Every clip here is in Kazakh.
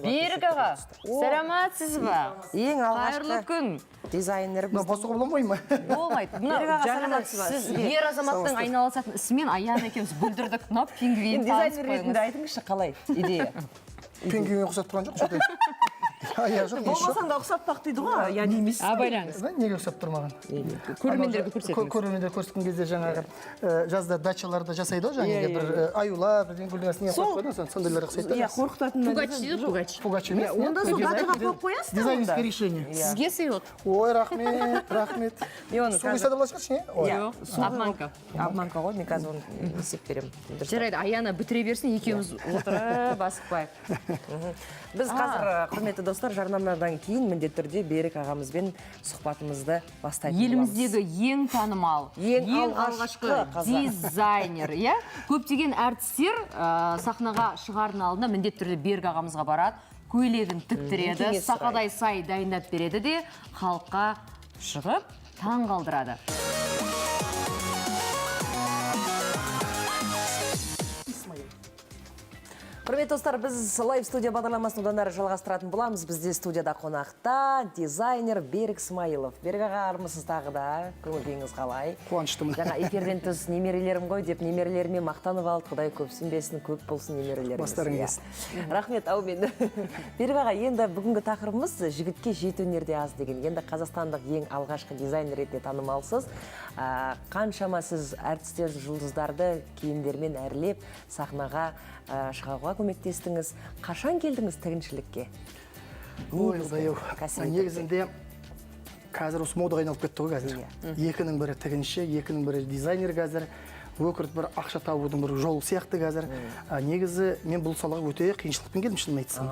Берік аға, сәлеметсіз ба? Ең Қайырлы алғашқы күн. Дизайнер Мына басуға болмай ма? Болмайды. Мына Берік аға, жаңа саламатсыз ба? сіз Сізге ер азаматтың айналысатын ісімен Аян екеуміз бүлдірдік. Мынау пингвин. Енді дизайнер ретінде айтыңызшы, қалай идея? Пингвинге ұқсап тұрған жоқ, что-то. Аяқ жоқ, ес жоқ. Болмасаң да ұқсатпақ дейді ғой, яғни емес. Абайлаңыз. Да, неге ұқсап тұр маған? Көрермендерге көрсетіңіз. Көрермендерге көрсеткен кезде жаңағы жазда дачаларда жасайды ғой, жаңағы бір аюлар, бірдеңе гүлдің астына қойып қойды ғой, сондайлар ұқсайды да. Иә, қорқытатын. Пугач дейді, пугач. Пугач емес. Иә, онда сол дачаға қойып қоясыз да Дизайнерское онда. решение. Сізге сыйлық. Ой, рахмет, рахмет. Мен оны Су құйса да бола шығар ішіне? Ой. Иә. Обманка. Обманка ғой, мен қазір оны есеп беремін. Дұрыс. Жарайды, Аяна бітіре берсін, екеуміз отырып асықпай. Біз қазір, құрметті достар, жарнамадан кейін міндетті түрде Берік ағамызбен сұхбатымызды бастайтын боламыз. Еліміздегі ең танымал, Ең алғашқы қазақ. дизайнер, иә? Көптеген әртістер сахнаға шығардың алдында міндетті түрде Берік ағамызға барады, көйлегін тіктіреді, Кеңес сұрайды. сақадай сай дайындап береді де, халыққа шығып таң қалдырады. Құрметті достар, біз Live студия бағдарламасын одан әрі жалғастыратын боламыз. Бізде студияда қонақта дизайнер Берік Смайылов. Берік аға, армысыз тағы да? Көңіл күйіңіз қалай? Қуаныштымын. Жаңа эфирден тыс немерелерім ғой деп немерелеріме мақтанып алды. Құдай көпсінбесін, көп болсын немерелеріңіз. Бастарың Иә. келсін. Рахмет, әумин. Берік аға, енді бүгінгі тақырыбымыз жігітке жеті өнер де аз деген. Енді қазақстандық ең алғашқы дизайнер ретінде танымалсыз. Қаншама сіз әртістер, жұлдыздарды киімдермен әрлеп, сахнаға шығуға көмектестіңіз. Қашан келдіңіз тігіншілікке? Ой, құдай-ау. Кәсіби түрде. Негізінде қазір осы модаға айналып кетті ғой қазір. Екінің бірі тігінші, екінің бірі дизайнер қазір. Өкірт бір ақша табудың бір жолы сияқты қазір. Негізі мен бұл салаға өте қиыншылықпен келдім, шынын айтсам.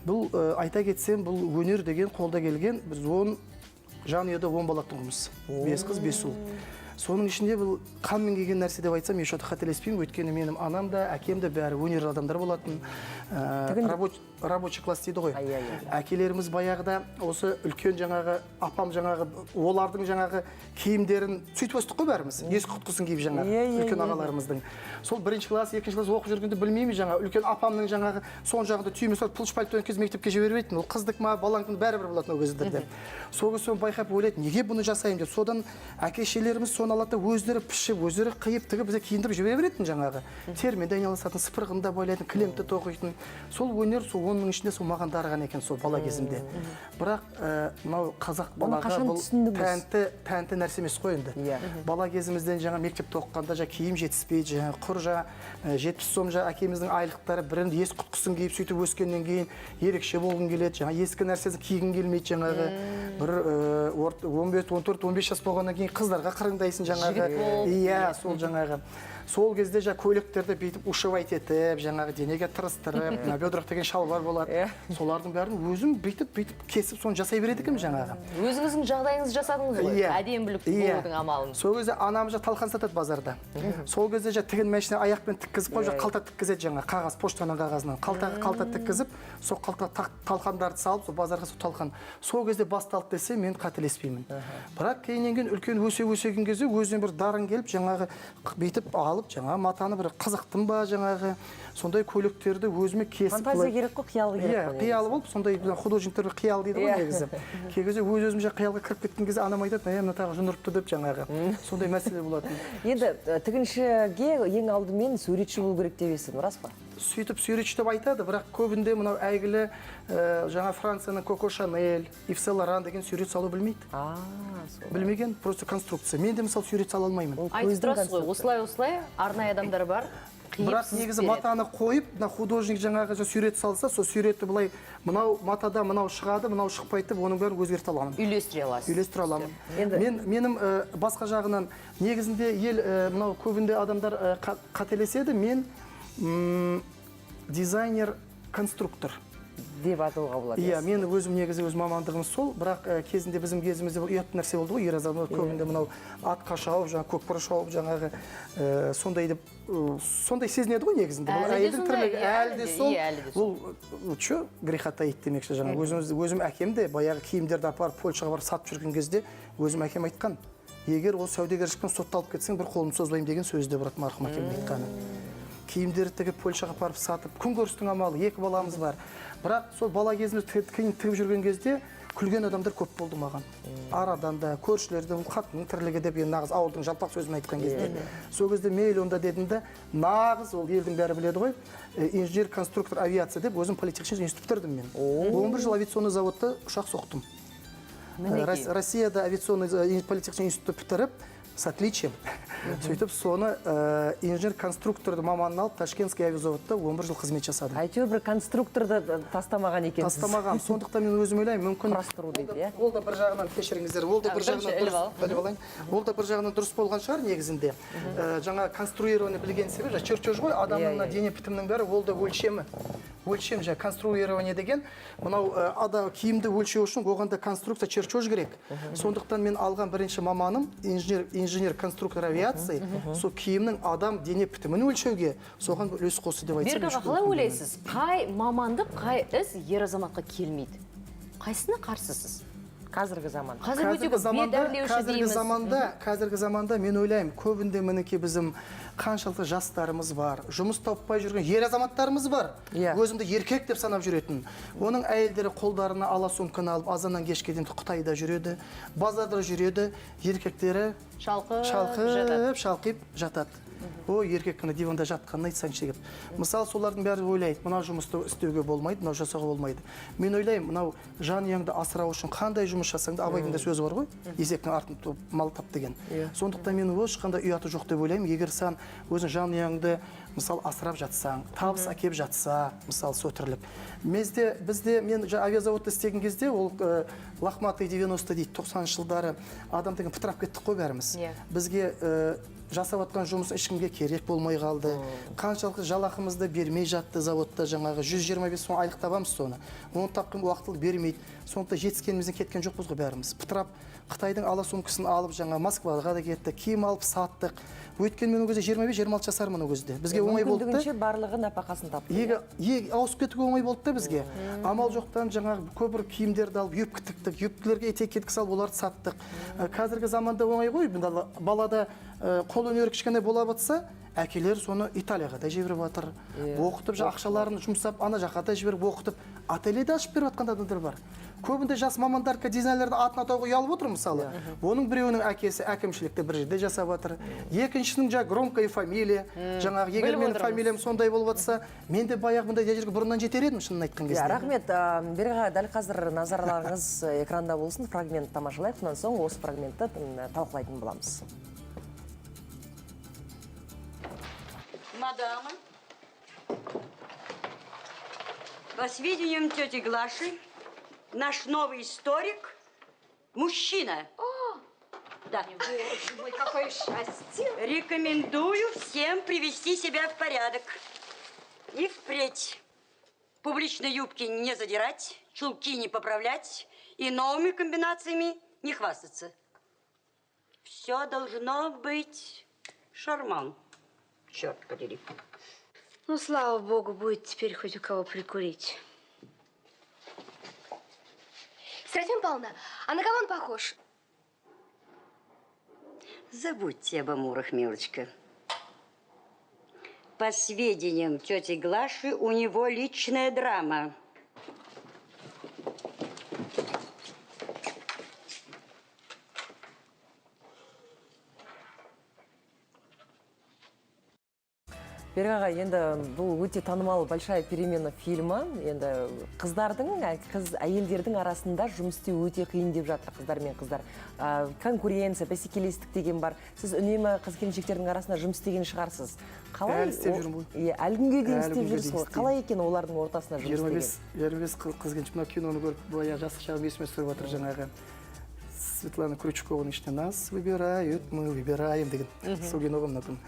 Бұл айта кетсем, бұл өнер деген қолда келген, біз жанұяда 10 бала тұғынбыз. 5 қыз, 5 ұл. Соның ішінде бұл қанмен келген нәрсе деп айтсам, еш уақытта қателеспеймін, өйткені менің анам да, әкем де бәрі өнерлі адамдар болатын. Рабочий класс дейді ғой. Ай, ай, ай. Әкелеріміз баяғыда осы үлкен жаңағы апам жаңағы олардың жаңағы киімдерін сөйтіп өстік қой бәріміз. Ескі құтқысын киіп жаңағы Иә, иә, үлкен иә. ағаларымыздың. Сол бірінші класс, екінші класс оқып жүргенде білмейміз жаңа үлкен апамның жаңағы соң жағында түйме салып пұлыш пальто киіп мектепке жіберіп еді. Ол қыздық ма, баланікі ма, бәрібір болатын ол кездерде. Сол кезде соны байқап ойлайтын, неге бұны жасаймын деп. Содан әке шешелеріміз соны алады да өздері пішіп, өздері қиып тігіп бізге киіндіріп жібере беретін жаңағы. Термен де айналысатын, сыпырғын да байлайтын, кілемді тоқитын. Сол өнер сол оның ішінде сол маған дарыған екен сол бала кезімде. Бірақ мынау қазақ Оны балаға қашан бұл түсіндіңіз? тәнті нәрсе емес қой енді. Иә. Бала кезімізден жаңа мектепте оқығанда жаңа киім жетіспейді, жаңа құр жаңа 70 сом жаңа әкеміздің айлықтары бірін ескі құтқысын киіп сөйтіп өскеннен кейін ерекше болғың келеді, жаңа ескі нәрсесін кигің келмейді жаңағы. Бір 15, 14, 15 жас болғаннан кейін қыздарға қырыңдайсың жаңағы. Иә, сол жаңағы. Сол кезде жаңа көйлектерді бүйтіп ушивать етіп, жаңағы денеге тырыстырып, мына бедрах деген шалбар болады. Иә. Солардың бәрін өзім бүйтіп кесіп соны жасай береді екенмін жаңағы. Өзіңіздің жағдайыңызды жасадыңыз ғой, Иә. әдемілік Иә. болудың амалын. Сол кезде анам жа талқан сатады базарда. Сол кезде жа тігін машина аяқпен тіккізіп қойып, жа қалта тіккізеді жаңа қағаз, поштаның қағазынан. Қалта, қалта тіккізіп, сол қалта талқандарды салып, сол базарға сол талқан. Сол кезде басталды десе, мен қателеспеймін. Бірақ кейіннен кейін үлкен өсе өсеген кезде өзіне бір дарын келіп, жаңағы бүйтіп алып, жаңа матаны бір қызықтым ба жаңағы, сондай көйлектерді өзіме кесіп Фантазия былай керек қой, қиял керек Иә, қой қиялы болып, сондай бір художниктер бір қиял дейді ғой Иә. негізі. Кей кезде өз өзімше қиялға кіріп кеткен кезде анам айтады, мына тағы жын ұрыпты деп жаңағы. Сондай мәселе болатын. Енді тігіншіге ең алдымен суретші болу керек деп естідім, рас па? Сөйтіп суретші деп айтады, бірақ көбінде мынау әйгілі жаңа Францияның Коко Шанель, Ив Сен Лоран деген сурет салу білмейді. Сол. Білмеген, просто конструкция. Мен де мысалы сурет сала алмаймын. Ол Айтып көздің тұрасыз ғой, конструкциясы. осылай осылай арнайы адамдар бар. Қиып Бірақ сызып негізі береді. матаны қойып, мына художник жаңағы сурет салса, сол суретті былай мынау матада мынау шығады, мынау шықпайды деп оның бәрін өзгерте аламын. Үйлестіре аласыз. Үйлестіре аламын. Енді Менің басқа жағынан негізінде ел мынау көбінде адамдар қателеседі. Мен дизайнер, конструктор деп атауға болады. Иә, мен өзім негізі өз мамандығым сол, бірақ кезінде біздің кезімізде бұл ұятты нәрсе болды ғой, ер азамат көбінде мынау атқа шауып, жаңа көкпар шауып, жаңағы сондай деп, сондай сезінеді ғой негізінде. Бұл Әлі де әйелдің сондай, тірлігі, иә, әлі де әлі де, сол. иә, әлі де сол. Бұл чё греха таить демекші, жаңа өзім әкем де баяғы киімдерді апарып Польшаға барып сатып жүрген кезде өзім әкем айтқан, егер ол сәудегершілікпен сотталып кетсең, бір қолымды созбаймын деген сөзі де бар марқұм әкемнің айтқаны. Киімдерді тігіп, Польшаға апарып сатып, күнкөрістің амалы, екі баламыз бар. Бірақ сол бала кезіміз киім тігіп жүрген кезде күлген адамдар көп болды маған. Арадан да, көршілердің, қатынның тірлігі деп, енді нағыз ауылдың жалпақ сөзін айтқан кезде. Сол кезде мейлі онда дедім де, нағыз ол елдің бәрі біледі ғой, инженер конструктор авиация деп өзім политехнический институт бітірдім мен. 11 жыл авиационный заводта ұшақ соқтым. Россияда авиационный политехнический институт бітіріп, с отличием. Сөйтіп соны инженер-конструктор маманын алып, Ташкентский авиазаводта 11 жыл қызмет жасадым. Әйтеуір бір конструкторды тастамаған екенсіз. Тастамаған. Сондықтан мен өзім ойлаймын, мүмкін Құрастыру дейді, иә? Ол да бір жағынан, кешіріңіздер, ол да бір бірінші жағынан іліп дұрыс, ал. біліп алайын. Ол да бір жағынан дұрыс болған шығар негізінде. Жаңа конструирование білген себебі, жаңа чертеж ғой, адамның мына дене бітімінің бәрі, ол да өлшемі. Өлшем, жаңа конструирование деген, мынау адам киімді өлшеу үшін оған да конструкция, чертеж керек. Сондықтан мен алған бірінші маманым инженер конструктор авиации, сол киімнің адам дене бітімін өлшеуге соған үлес қосты деп айтсам. Берік аға, ешкім қалай өкінбеймін. ойлайсыз, қай мамандық, қай іс ер азаматқа келмейді? Қайсысына қарсысыз? Қазіргі заман. Қазір өте Қазіргі көп бет заманда, әрлеуші қазіргі дейміз. заманда, қазіргі заманда мен ойлаймын, көбінде мінекей біздің қаншалықты жастарымыз бар, жұмыс таппай жүрген ер азаматтарымыз бар. Өзімді еркек деп санап жүретін. Оның әйелдері қолдарына ала сумканы алып, азаннан кешке дейін Қытайда жүреді, базарда жүреді, еркектері Шалқып шалқып, жатады. шалқиып жатады. Ой, еркек қана диванда жатқанын айтсаңшы деп. Мысалы, солардың бәрі ойлайды, мынау жұмысты істеуге болмайды, мынау жасауға болмайды. Мен ойлаймын, мынау жанұяңды асырау үшін қандай жұмыс жасасаң да, Абайдың да сөзі бар ғой, есектің артын туып мал тап деген. Сондықтан мен ешқандай ұяты жоқ деп ойлаймын. Егер сен өзің жанұяңды, мысалы, асырап жатсаң, табыс әкеп жатса, мысалы, сол тірлік. Бізде мен авиазаводта істеген кезде, ол лохматый 90 дейді, 90-шы жылдары адам деген пытырап кеттік қой бәріміз. Бізге жасап жатқан жұмыс ешкімге керек болмай қалды. Қаншалықты жалақымызды бермей жатты заводта, жаңағы 125 сом айлық табамыз соны. Оны тапқан уақытылы бермейді. Сондықтан жетіскенімізден кеткен жоқпыз ғой бәріміз. Пытырап Қытайдың ала сумкасын алып, жаңа Москваға да кеттік, киім алып саттық. Өйткені мен ол кезде 25-26 жасармын ол кезде. Бізге оңай болды да. Мүмкіндігінше барлығы нәпақасын тапты. Ауысып кетуге оңай болды да бізге. Амал жоқтан жаңағы көбір киімдерді алып, юбка тіктік, юбкілерге этикетка салып, оларды саттық. Қазіргі заманда оңай ғой, мында балада қол өнері кішкене бола батса, әкелер соны Италияға да жіберіп жатыр. Оқытып, ақшаларын жұмсап, ана жаққа да жіберіп оқытып, ательеде ашып беріп жатқан адамдар бар. Көбінде жас мамандар, дизайнерлердің атын атауға ұялып отыр мысалы. Оның біреуінің әкесі әкімшілікте бір жерде жасап жатыр. Екіншінің жаңа громкая фамилия. Жаңағы егер Біліп менің отырмыз. фамилиям сондай болып жатса, мен де баяғы мындай жерге бұрыннан жетер едім, шынын айтқан кезде. Рахмет. Берік аға, дәл қазір назарларыңыз экранда болсын, фрагмент тамашалайық, сонан соң осы фрагментті талқылайтын боламыз. Мадама, по сведениям тети Глаши, наш новый историк мужчина. О! Да. Боже мой, какое счастье! Рекомендую всем привести себя в порядок. И впредь публичные юбки не задирать, чулки не поправлять и новыми комбинациями не хвастаться. Все должно быть шарман. Черт подери. Ну, слава богу, будет теперь хоть у кого прикурить. Серафима Павловна, а на кого он похож? Забудьте об амурах, милочка. По сведениям тети Глаши, у него личная драма. Берік аға, енді бұл өте танымал «Большая перемена» фильмі. Енді қыздардың, қыз, әйелдердің арасында жұмыс істеу өте қиын деп жатыр қыздар мен қыздар. Конкуренция, бәсекелестік деген бар. Сіз үнемі қыз келіншектердің арасында жұмыс істеген шығарсыз. Қалай Әлі істеп жүрмін ғой. Иә, әлі күнге дейін Әлі істеп күнге жүрсіз дейін ғой. істеймін. Қалай екен олардың ортасында жұмыс істеген? 25 қыз келіншек мына киноны көріп, баяғы жастық шағым есіме түсіріп жатыр жаңағы. Светлана Крючкованың ішінде «Нас выбирают, мы выбираем» деген сол кино ғой мына күн.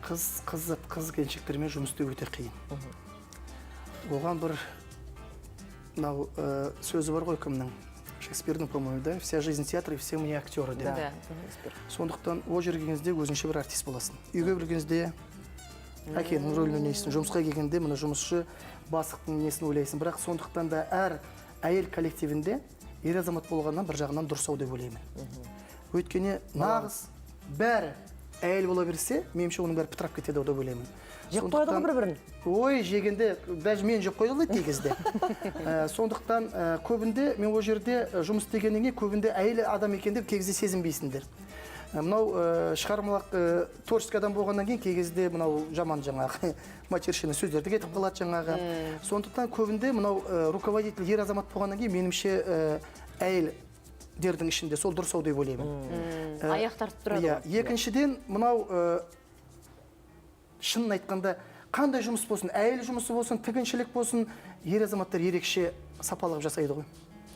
Қыз келіншектермен жұмыс істеу өте қиын. Оған бір мынау сөзі бар ғой кімнің? Шекспирдің, по-моему, да? «Вся жизнь театр, и все мы не актеры» деп. Сондықтан ол жерге келген кезде өзіңше бір артист боласың. Үйге келген кезде әкенің рөлін ойнайсың, жұмысқа келгенде мына жұмысшы бастықтың несін ойлайсың. Бірақ сондықтан да әр әйел коллективінде ер азамат болғаннан бір жағынан дұрыс ау деп ойлаймын. Өйткені нағыз бәрі Әйел бола берсе, меніңше, оның бәрі пытырап кетеді деп ойлаймын. Жеп қояды ғой бір-бірін. Ой, жегенде даже мен жеп қояды кей кезде. Сондықтан көбінде мен ол жерде жұмыс істегеннен кейін көбінде әйел адам екен деп кей кезде сезінбейсіңдер. Мынау шығармалық, творческий адам болғаннан кейін кей кезде мынау жаман жаңағы матершинный сөздерді кетіп қалады жаңағы. Сондықтан көбінде мынау руководитель ер азамат болғаннан кейін, меніңше, әйелдердің ішінде сол дұрыс ау деп ойлаймын. Аяқ тартып тұрады Иә, ғой. екіншіден, мынау шынын айтқанда, қандай жұмыс болсын, әйел жұмысы болсын, тігіншілік болсын, ер азаматтар ерекше сапалы қылып жасайды ғой.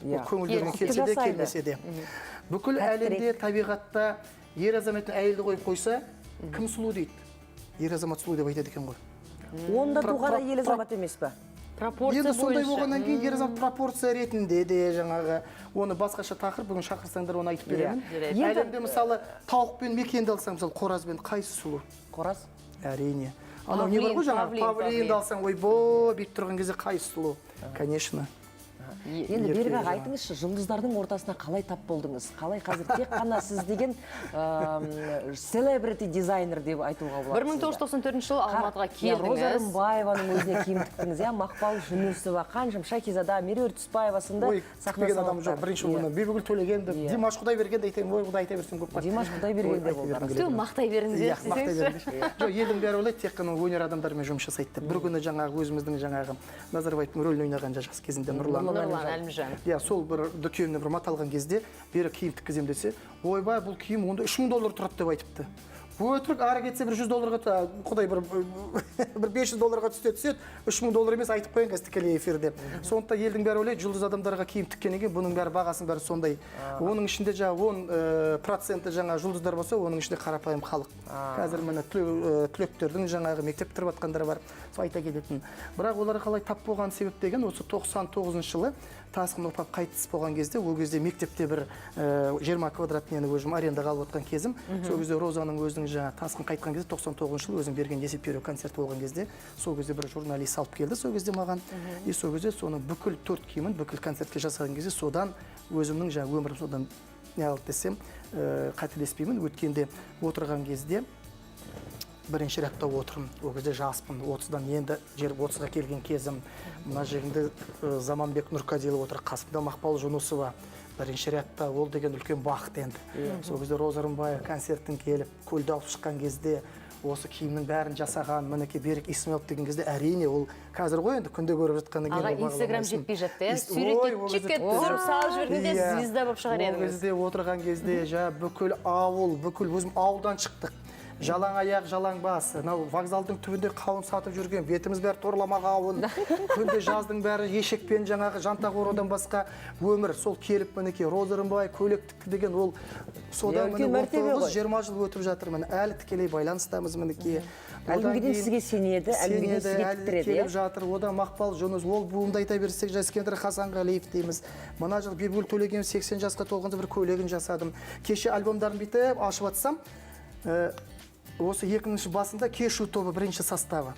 Ол көңілдеріне Құтты келсе де, жасайды. келмесе де. Бүкіл Тәттірек. әлемде, табиғатта ер азамат пен әйелді қойып қойса, кім сұлу дейді? Ер азамат сұлу деп айтады екен ғой. Онда туған әйел азамат емес пе? Пропорция Енді сондай бойынша. болғаннан кейін ер азамат пропорция ретінде де жаңағы, оны басқаша тақырып, бүгін шақырсаңдар, оны айтып беремін. Жарайды. Әлемде, мысалы, тауық пен мекенді алсаң, мысалы, қоразбен қайсы сұлу? Қораз. Әрине. Анау не бар ғой жаңағы, Павлин, павлинді павлин. алсаң, ойбой, бүйтіп тұрған кезде қайсы сұлу? Конечно. Енді, Еркегі Берік аға, жаңағы. айтыңызшы, жұлдыздардың ортасына қалай тап болдыңыз? Қалай қазір тек қана сіз деген селебрити дизайнер деп айтуға болады? 1994 жылы Алматыға Иә, Роза келдіңіз. Рымбаеваның өзіне киім тіктіңіз, иә, Мақпал Жүнісова, қаншама Шакизада, Меруерт Түсіпбаева сынды Ой, сахна тікпеген адам жоқ. саңлақтары. Бірінші Иә. орында Бибігүл Төлеген, Димаш Құдайберген де айтайын. Ой, құдай, айта берсем көп қой. Димаш Құдайберген Ой, де айта болды бергім арасында. келеді. Ту, мақтай беріңіздер Иә, мақтай десеңізші. беріңдерші. Жоқ, елдің бәрі ойлайды, тек қана өнер адамдарымен жұмыс жасайды деп. Бір күні жаңағы өзіміздің жаңағы Назарбаевтың рөлін ойнаған жас кезінде Нұрлан. Нұрлан Әлімжан. Иә, сол бір дүкеніне бір мата алған кезде, бері киім тіккіземін десе, ойбай, бұл киім онда 3000 доллар тұрады деп айтыпты. Өтірік, ары кетсе бір 100 долларға, құдай, бір 500 долларға түсте түседі, 3000 доллар емес, айтып қояйын қазір тікелей эфирде. Сондықтан елдің бәрі ойлайды, жұлдыз адамдарға киім тіккеннен кейін бұның бәрі, бағасының бәрі сондай. Оның ішінде жаңағы 10 проценті жаңа жұлдыздар болса, оның ішінде қарапайым халық. Қазір міне түлектердің жаңағы мектеп бітіріп жатқандар бар, сол айта кететін. Бірақ олар қалай тап болған себеп деген, осы 99 жылы Тасқын опап қайтыс болған кезде, ол кезде мектепте бір 20 квадрат нені өзім арендаға алып отқан кезім. Сол кезде Розаның өзінің жаңа Тасқын қайтқан кезде, 99 жылы өзің берген есеп беру концерті болған кезде, сол кезде бір журналист алып келді сол кезде маған. И сол кезде соның бүкіл төрт киімін бүкіл концертке жасаған кезде, содан өзімнің жаңа өмірім содан не алды десем, қателеспеймін. Өткенде отырған кезде бірінші рядта отырмын, ол кезде жаспын, 30-дан енді жер 30-ға келген кезім. Мына жерімде Заманбек Нұрқадилов отыр, қасымда Мақпал Жүнісова бірінші рядта. Ол деген үлкен бақыт енді. Сол кезде Роза Рымбаева концерттен келіп, көлді алып шыққан кезде, осы киімнің бәрін жасаған мінекей Берік Исмаилов деген кезде, әрине, ол қазір ғой енді күнде көріп жатқаннан кейін Аға, ол Инстаграм бағаламайсың. жетпей жатты, иә? Ой, Суретке ол кезде чик түсіріп салып жібергенде Иә. звезда болып шығар Ол едіңіз. кезде отырған кезде жаңа бүкіл ауыл, бүкіл өзім ауылдан шықтық. Жалаң аяқ, жалаң бас. Анау вокзалдың түбінде қауын сатып жүрген, бетіміз бәрі торлама қауын. Күнде жаздың бәрі ешекпен жаңағы жантақ орудан басқа өмір. Сол келіп мінекей Роза Рымбаева көйлек тікті деген, ол содан Иә, үлкен міне мәртебе ғой. 19-20 жыл өтіп жатыр, міне әлі тікелей байланыстамыз мінекей. Әлі Одан күнге дейін кейін сізге сенеді, әлі күнге дейін сенеді, сізге әлі тіктіреді, келіп иә? жатыр. Одан Мақпал Жүніс, ол буынды айта берсек, Ескендір Хасанғалиев дейміз. Мына жыл Бибігүл Төлеген 80 жасқа толғанда бір көйлегін жасадым. Кеше альбомдарын бүйтіп ашып жатсам, осы 2000 басында Кешу тобы бірінші составы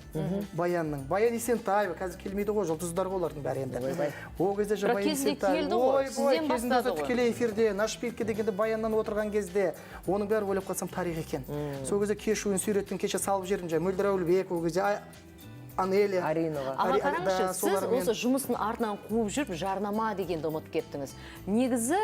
Баянның. Баян Есентаева қазір келмейді ғой, жұлдыздар ғой олардың бәрі енді. Ол кезде же Бірақ Баян кезінде Есентаева, келді ғой, ой, сізден кезінде бастады ғой. тікелей эфирде на шпильке дегенде Баяннан отырған кезде, оның бәрі ойлап қалсам тарих екен. Сол кезде Кешуін суретін кеше салып жібердім, жаңа Мөлдір Әуелбек, ол кезде Анеля. Аринова. Аға, қараңызшы, да, сіз солармен. осы жұмыстың артынан қуып жүріп, жарнама дегенді ұмытып кеттіңіз. Негізі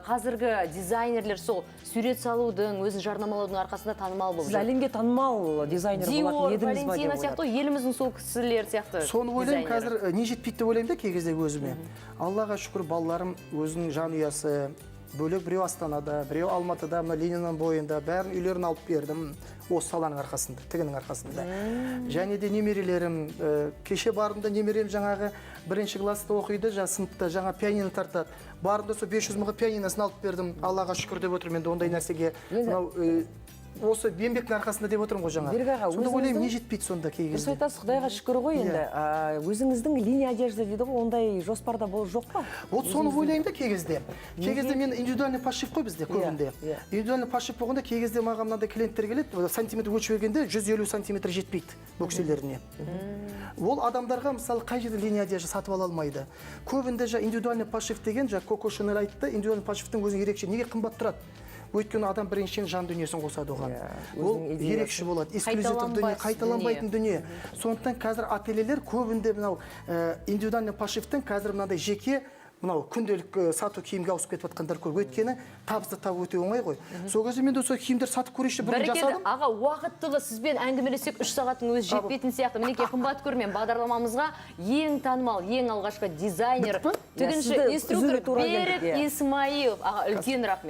қазіргі дизайнерлер сол сурет салудың, өзін жарнамалаудың арқасында танымал болып Сіз жүр. әлемге танымал дизайнер болатын Диор, едіңіз ба деп Валентина сияқты ойладым. ғой, еліміздің сол кісілер сияқты. Соны ойлаймын дизайнері. қазір, не жетпейді деп ойлаймын да кей кезде өзіме. Аллаға шүкір, балаларым өзінің жанұясы бөлек, біреу Астанада, біреу Алматыда, мына Лениннің бойында, бәрін үйлерін алып бердім осы саланың арқасында, тігіннің арқасында. Және де немерелерім, кеше бардым да, немерем жаңағы бірінші класста оқиды, жаңа сыныпта жаңа пианино тартады. Бардым да, сол 500 мыңға пианиносын алып бердім. Аллаға шүкір деп отырмын енді ондай нәрсеге. Мынау осы еңбектің арқасында деп отырмын ғой жаңа. Берік аға, Сонда ойлаймын, өзіңіздің не жетпейді сонда кей Дұрыс кезде. айтасыз, Құдайға шүкір ғой енді. Өзіңіздің линия одежды дейді ғой, ондай жоспарда бол жоқ па? Вот соны ойлаймын да кей кезде. Кей кезде мен индивидуальный пошив қой бізде көбінде. Иә. Индивидуальный пошив болғанда, кей кезде маған мынандай клиенттер келеді, сантиметр өлшеп бергенде 150 сантиметр жетпейді бөкселеріне. Ол адамдарға, мысалы, қай жерде линия одежды сатып ала алмайды. Көбінде жа индивидуальный пошив деген, жа Коко Шанель айтты, индивидуальный пошивтің өзі ерекше. Неге қымбат тұрады? Өйткені адам біріншіден жан дүниесін қосады оған. Ол Өзінің идеясы. Ерекше болады, эксклюзивтік дүние, Қайталанбас. Қайталанбайтын дүние. Сондықтан қазір ательелер көбінде мынау индивидуальный пошивтің қазір мынандай жеке мынау күнделік сату киімге ауысып кетіп жатқандар көп, өйткені табысты табу өте оңай ғой. Сол кезде мен де сол киімдер сатып көрейінші, бұрын Бәрекелді, жасадым. Аға, уақыттығы сізбен әңгімелессек, 3 сағаттың өзі жетпейтін сияқты. Мінекей, қымбат көрермен, бағдарламамызға ең танымал, ең алғашқы дизайнер, Бітті ме? тігінші, Сізді инструктор үзуге тура келдік, Берік иә. Исмаилов. Аға, үлкен рахмет.